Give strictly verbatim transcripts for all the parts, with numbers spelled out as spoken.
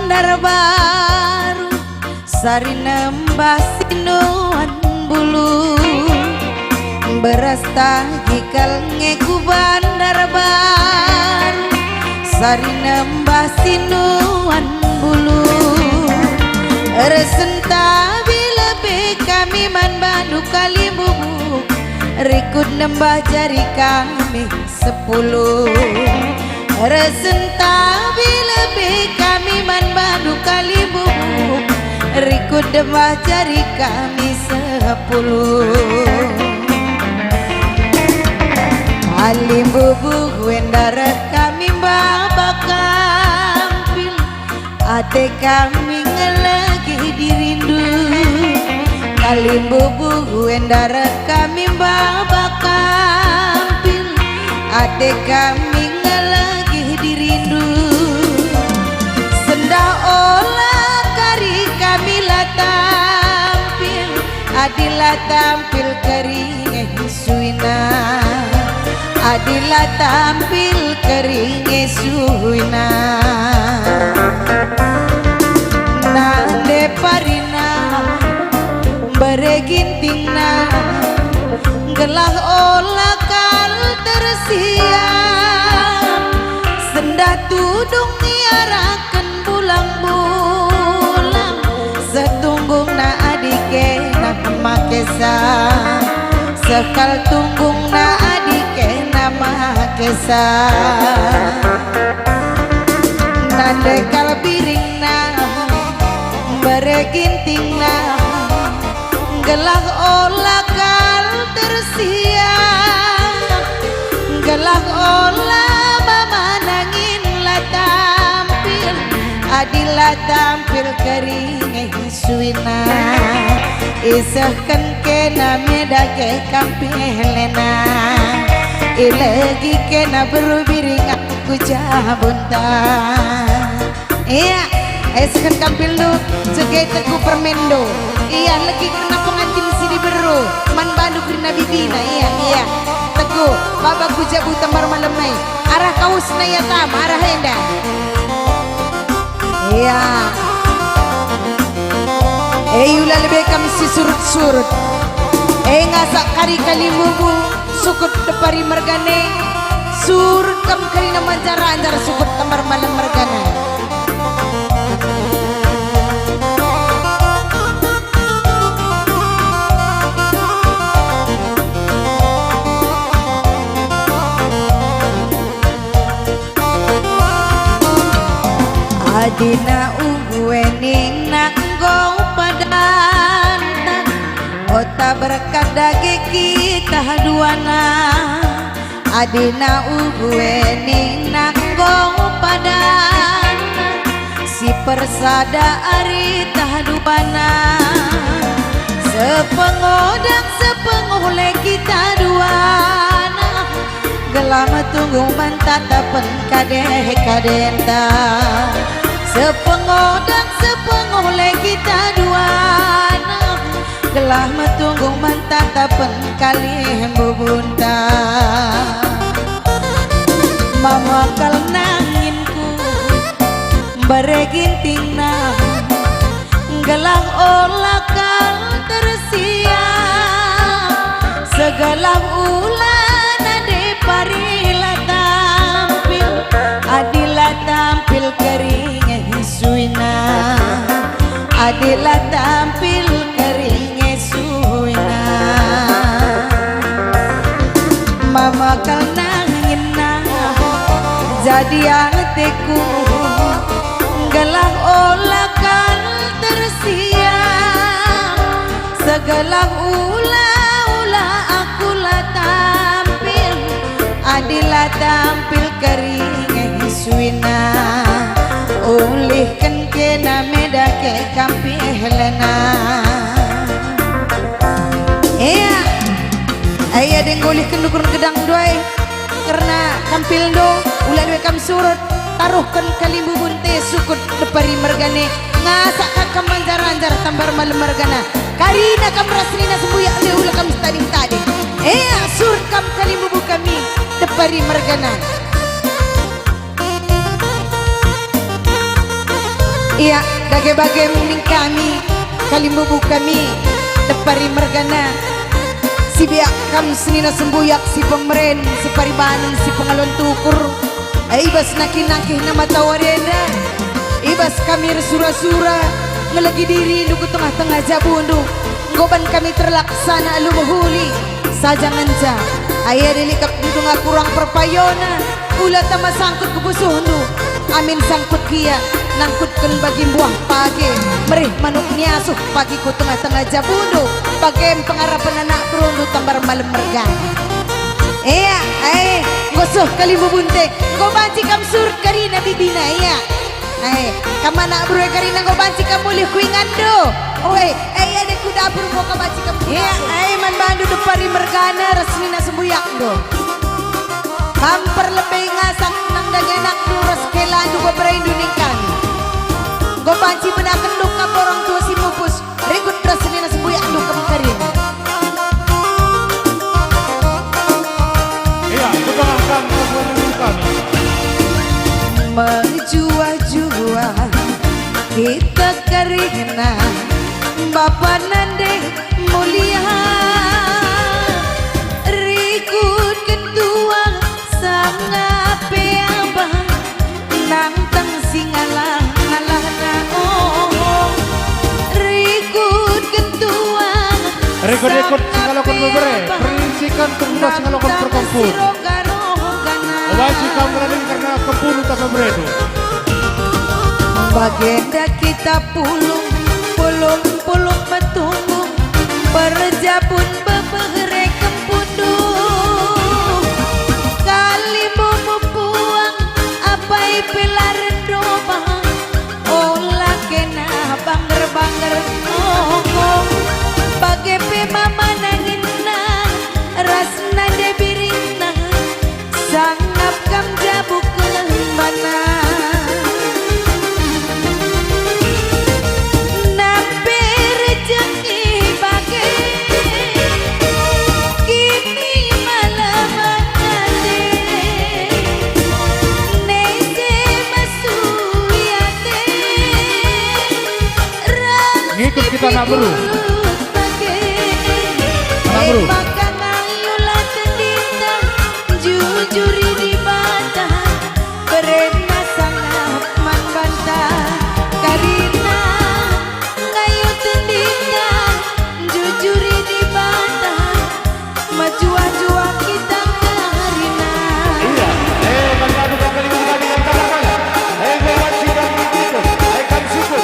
Bandarbaru, sari nembah sinuan bulu. Beras tagi kal nge ku Bandarbaru, sari nembah sinuan bulu. Resen tabi lebe kami man bandu kalimbubu, rikut nembah jari kami sepuluh. Resen tabi lebe kami man bandu kalimbubu, rikut nembah jari kami sepuluh. Kalimbubu enda reh kami maba kampil, ate kami ngelegi dirindu. Kalimbubu enda reh kami maba kampil, ate kami ngelegi dirindu. Sendah ola kari kami la tampil, adi la tampil keri nge suina. Adi la tampil keri nge suina. Nande parina bere gintingna, gelah ola kal tersia. Sendah tudung iarahken bulang-bulang, seh tunggungna adi kena makesa, seh kal tunggungna adi kena makesa. Nande kal biringna, bere gintingna, gelah ola kal tersia, gelah ola mama nangin la tampil, adi la tampil keri nge suina. Isehken kena meda ke kampilena, ilegi kena beru biring ku jabunta. Ia, esken kampilndu, jege Teguh permendo. Ia, legi kerna pengantin si diberu, man bandu kerina bibina. Ia, ia, Teguh, baba ku jabu tambar malem nai. Arah kawusna ia tama, arah enda. Ia. E, ula lebe kami si surut-surut. E, ngasak kari kalimbubu. Sukut depari mergana, surut kam kerina manjar-anjar sukut tambar malem mergana. Adina ugue nina enggo padanta, ota berkat dage kita duana. Adina ugue nina enggo padanta, si persada ari tah duana. Sepengodang sepengoh le kita duana, gelah metunggung man tatapen kade-kadenta. Sepengodang sepengoh le kita duana, gelah metunggung man tatapen kalimbubunta. Mama kal nanginku, bere gintingna, gelah ola kal tersia. Segelah ula nande pari la tampil, adi la tampil keri nge suina. Adi la tampil keri nge suina. Mama kal nanginna, jadi ateku, gelah ola kal tersia. Segelah ula-ula aku la tampil, adi la tampil keri nge suina. Ulihken kena meda ke kampilena. Ia, ia deng ulihken ukur gedang duai. Kerna kampilndu, ula lebe kam surut, taruhken kalimbubunta sukut depari mergana, ngasak ka kam manjar-anjar tambar malem mergana. Karina kam ras nina sembuyak le ula kam setading-tading. Ea, surut kam kalimbubu kami depari mergana. Ia, bage-bage ning kami, kalimbubu kami, Depari mergana. Si biak kam senina sembuyak, si pemeren, si paribanen, si pengalon tukur. E, i bas nangkih-nangkihna matawari enda, i bas kami ersura-sura, ngelegi dirindu ku tengah-tengah jabundu, enggo ban kami terlaksana alu mehuli. Saja ngenca, aya dilikap dudung aku rang perpayona, ula tama sangkut ku pusuhndu. Amin sangkut kia, nangkutken bagi mbuah page, merih manuk niasuh pagi ku tengah-tengah jabundu, bage me pengarapen anak berundu Tambar Malem mergana. Ia, ai, enggo seh kalimbubunte, enggo banci kam surut kerina bibina, ia. Ai, kam anak beru e kerina enggo banci kam mulih ku inganndu. Oi, ai, adi ku dapur enggo kam banci kam ku dapur. Ia, ai, man bandu Depari mergana ras senina sembuyakndu. Kam perlebe ngasak nang dage anakndu ras kelandu beberaindu ning kami. Enggo banci benaken dungkap orang tua si mupus. Rikut ras senina sembuyakndu kemengkarin. Ia, kutengahkan kami. Mejuah-juah kita kerina, Bapa nande mulia, rikutken tuang sanga pe abang. Nangtang si ngalah-ngalahna, oh, rikutken tuang. Rikut-rikut sangap singaloken bebere, perisiken tunggu singaloken perkempun. Oban si kam ngelani kerna kempun uta beberendu. Bagenda kita pulung, pulung, pulung metunggung, perjabun bebere kempundu. Kalimbubu puang, apai pe la rendo bang, ola kena bangger-bangger nongkong. Bage pe mama nangina, ras nande biringna, sangap kam jabu kelembana. Nampe rejeki bage, kini malam nande, nese masui ate, ras ngikut kita, anak beru. Bage. Anak beru. E maka ngayulah tendinta, jujuri Dibata, berena sangap man banta, karina ngayuh tendinta, jujuri Dibata, mejuah-juah kita karina. Iya. Eh, bagi adu kali ini, bagi yang kabar mana? Eh, gue masih dan ikut. Eh, kan syukur.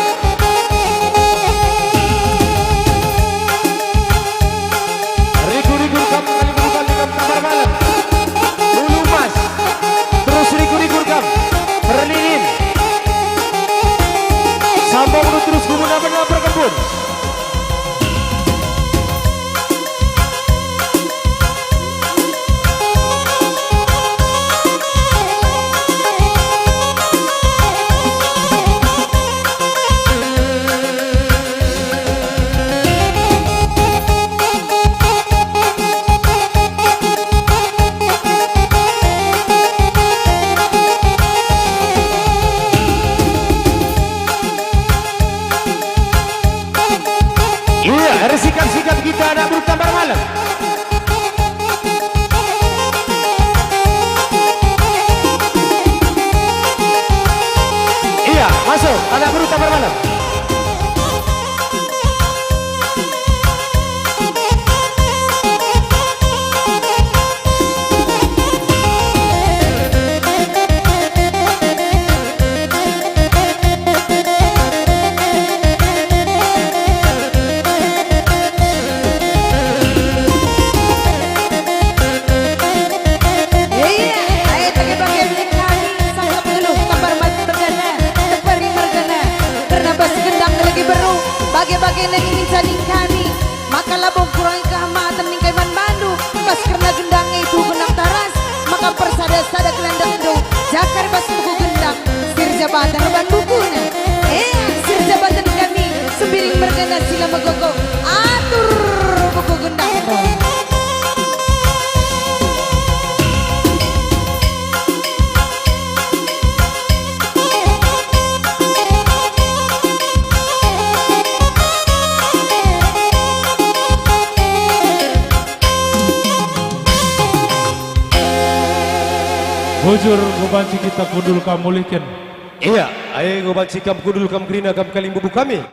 Rigu-rigu kam kali bukan dengan Tambar Malem. Ulu Mas. Terus rigu-rigu kam. Perlingin. Sambung terus gumuna benar berkebun. Iya, ersikap-sikap kita anak beru Tambar Malem. Iya, masuk, anak beru Tambar Malem. Iya, ae bage-bage nikahi, sangkep geluh, Tambar mergana, Depari mergana, kerna bas gendang legi beru, bage-bage nangin ncaning kami. Maka labo kurangi kehamaten ningkai man bandu, pas kerna gendang e tuhu gendak taras, maka persada-sada gelandang ndo, jakar bas buku gendang, sir jabaten erban bukuna. Eh, sir jabaten kami, Sembiring mergana si la megogo, atur buku gendang ndo. Bujur, enggo banci kita kundul kam mulihken. Ia, ai enggo banci kam kundul kam kerina kam kalimbubu kami.